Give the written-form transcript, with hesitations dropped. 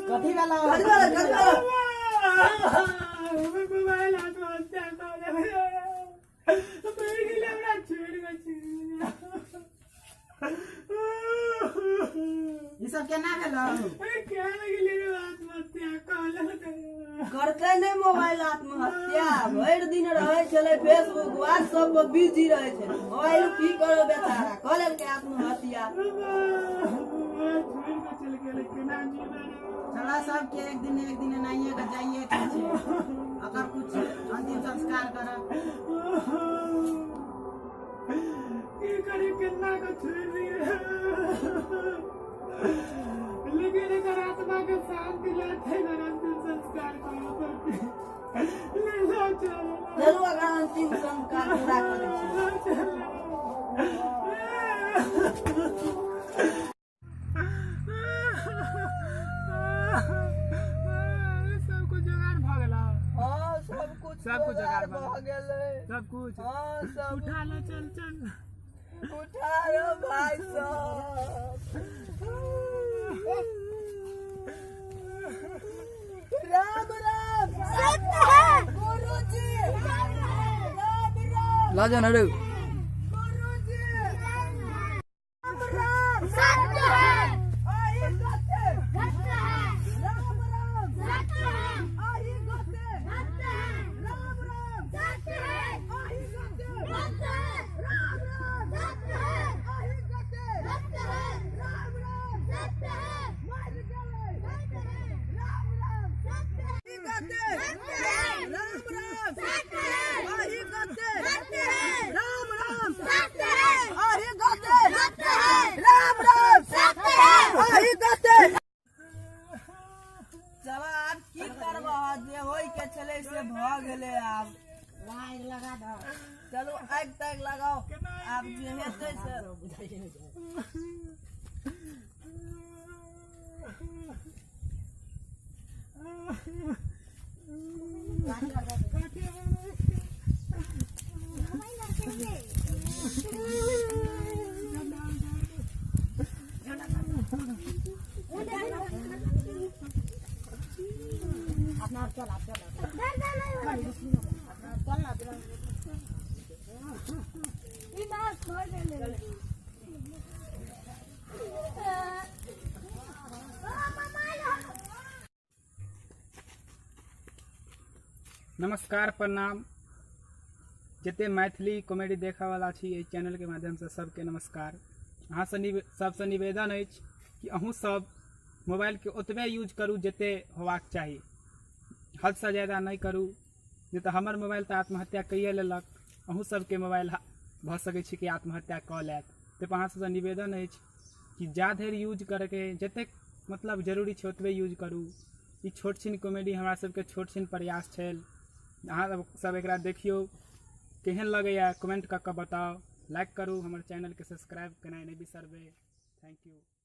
कथी वाला मोबाइल आत्महत्या कऽ मरि गेलै, हमरा छोड़ि कऽ चलि। ई सब केना भेलौ? केना गेलै रे आत्महत्या कऽ लेलकै? करतै नहि मोबाइल आत्महत्या। भरि दिन रहै छलै फेसबुक व्हाट्सएप पर बिजी रहै छलै, मोबाइल की करो बेचारा कऽ लेलकै आत्महत्या। छोड़ि कऽ चलि गेलै, केना जीबै रे? चला सबके एक दिन एक दिन एनाहिए के जाइए के छै, अगर कुछ अंतिम संस्कार करब। की करी, केना के छोड़ि दिए, लेकिन एकर आत्मा के शांति लाथे एकर अंतिम संस्कार करऽ पड़तै। ले जाओ, चलो। चलू, अगर अंतिम संस्कार पूरा करै छी। सब कुछ जोगाड़ भऽ गेल? हाँ, सब कुछ। सब कुछ जोगाड़ भऽ गेलै। सब कुछ? हाँ, सब। उठा लो, चल चल। उठा लो भाई साहब। राम राम सत्य है। गुरुजी, राम राम। ला जाना रे। गुरुजी, राम राम। सत्य है। आही गते। सत्य है। राम राम। सत्य है। आही गते। सत्य है। राम राम। सत्य है। आही गते। सत्य है। राम राम। सत्य है। आही गते। सत्य है। राम राम। सत्य है। मर गेलै। सत्य है। राम राम। सत्य है। आही गते। सत्य है। राम राम। सत्य है। आही गते। सत्य है। राम राम। सत्य है। आही गते। सत्य है। राम राम। सत्य है। आही गते। चल, आब की करबह, जे होइ के छलै से भऽ गेलै आब। आगि लगा दऽ। चलू, आगि तागि लगाउ, आब जे हेतै से। अपना चल, आप चल, चल ना। नमस्कार, प्रणाम। जते मैथिली कॉमेडी देखऽवला छी एहि चैनलके माध्यमसँ, सबके नमस्कार। अहाँसँ निवे सबसँ निवेदन अछि कि अहूँ सब मोबाइलके ओतबे यूज करू जते होबाक चाही, हदसँ ज्यादा नहि करू। नहि तऽ हमर मोबाइल तऽ आत्महत्या कैए लेलक, अहूँ सबके मोबाइल भऽ सकै छै कि आत्महत्या कऽ लेत। ताहिपर अहाँ सबसँ निवेदन अछि कि जा धरि यूज करैके जतेक मतलब जरूरी छै, ओतबे यूज करू। ई छोट छिन कॉमेडी हमरा सबके छोट छिन प्रयास छल। अहाँ सब एकरा देखियौ, केहन लगैए कमेंट कऽ कऽ बताउ। लाइक करू, हमर चैनलके सब्सक्राइब केनाइ नहि बिसरबै। Thank you.